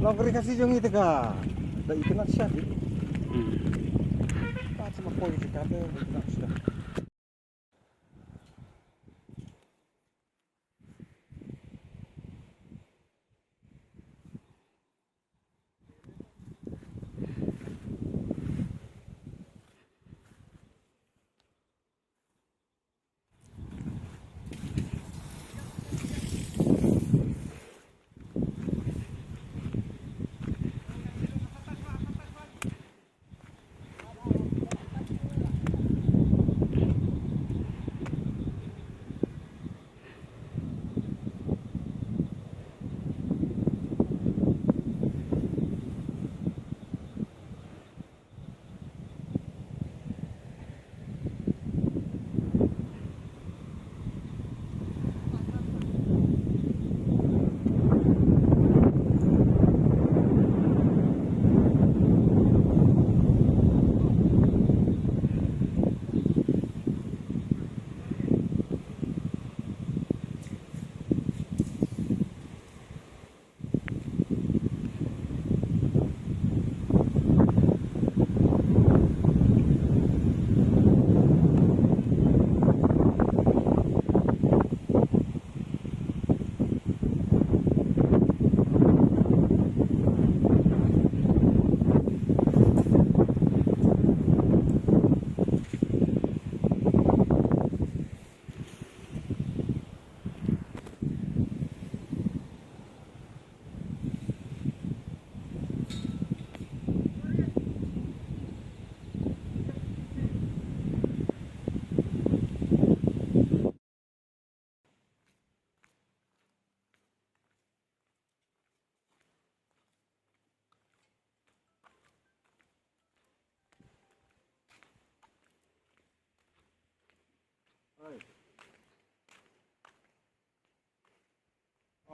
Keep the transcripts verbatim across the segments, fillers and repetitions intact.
Nongkri kasi jong ita ka. Da ita nak siap. Hmm. Pat sama koi kita ka, ita nak siap.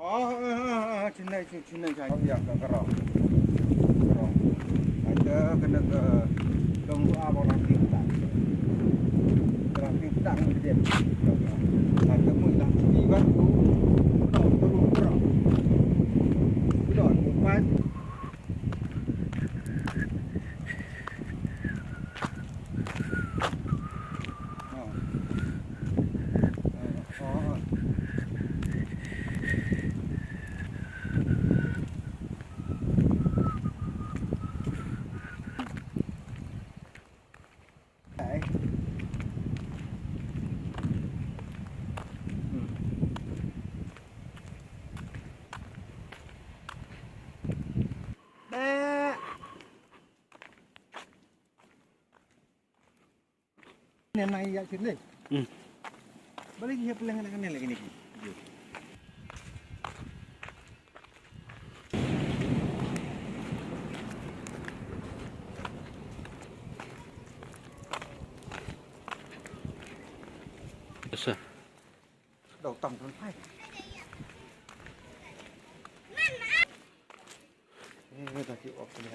Oh, eh, eh, eh, chinai, chin-, chinai, chinai. Ya, ka, ka rong. Ka rong. Ada kena ke dong dua orang pintar. Orang pintar dia. Ada mui lah tiba tu. Kena turun perang. Kena empat. Nai ya sini. Hmm. Balik ya pulang nak kenal lagi ni. Biasa. Dau tam tam hai. Eh, dah ki op ni.